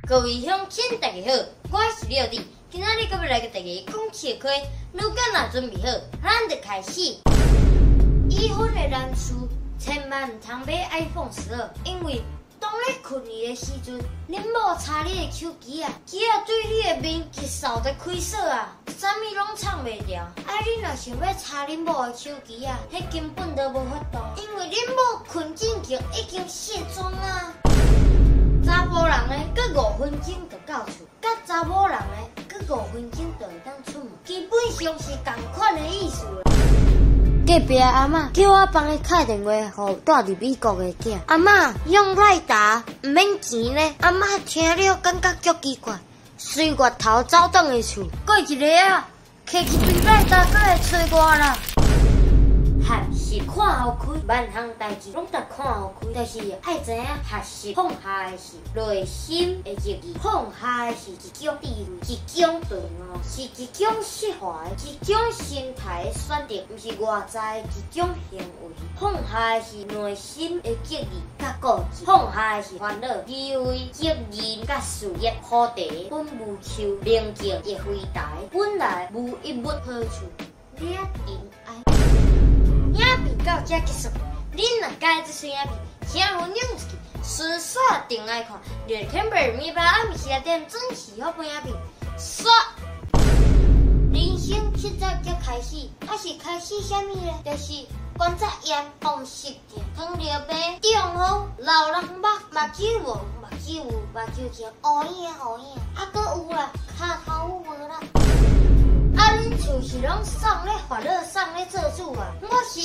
各位鄉親，大家好，我是廖弟，今仔日閣欲來共大家講笑話，如果若準備好，咱就開始。已婚的男士千萬毋通買 iPhone 12，因為當你睏去的時陣，恁某查你的手機啊，機仔對你的面直掃在開鎖啊，啥物攏藏袂牢。啊，你若想欲查恁某的手機啊，彼根本都無法度，因為恁某睏進前已經卸妝啊。查埔人呢，閣5分鐘就到厝；佮查某人呢，閣五分鐘就會當出門，基本上是仝款的意思啦。隔壁阿嬤叫我幫伊敲電話，予蹛佇美國的囝。阿嬤用賴打，毋免錢呢。阿嬤聽了感覺足奇怪，隨月頭走轉去厝，過一个仔，提一堆賴打閣來揣我啦。學習看予開，萬項代誌攏著看予開，就是愛知影學習放下的是內心的意義，放下的是一種智慧，一種頓悟，是一種釋懷，一種心態的選擇，毋是外在的一種行為。放下的是內心的激勵佮固執，放下的是煩惱、機會、責任佮事業、土地本無樹，寧靜亦非台，本來無一物好處，你仔真愛。影片到這結束，恁若佮意這喙影片，請分享出去，順紲定來看。廖天貝禮拜暗暝7點準時發布影片。煞人生70才開始，啊是開始啥物呢？就是關節炎、風濕痛、糖尿病、中風、老人目、目睭無、目睭有、目睭前烏影烏影，啊閣有啦，跤頭有無啦？啊，恁厝是攏送咧煩惱，送咧做主啊？我是。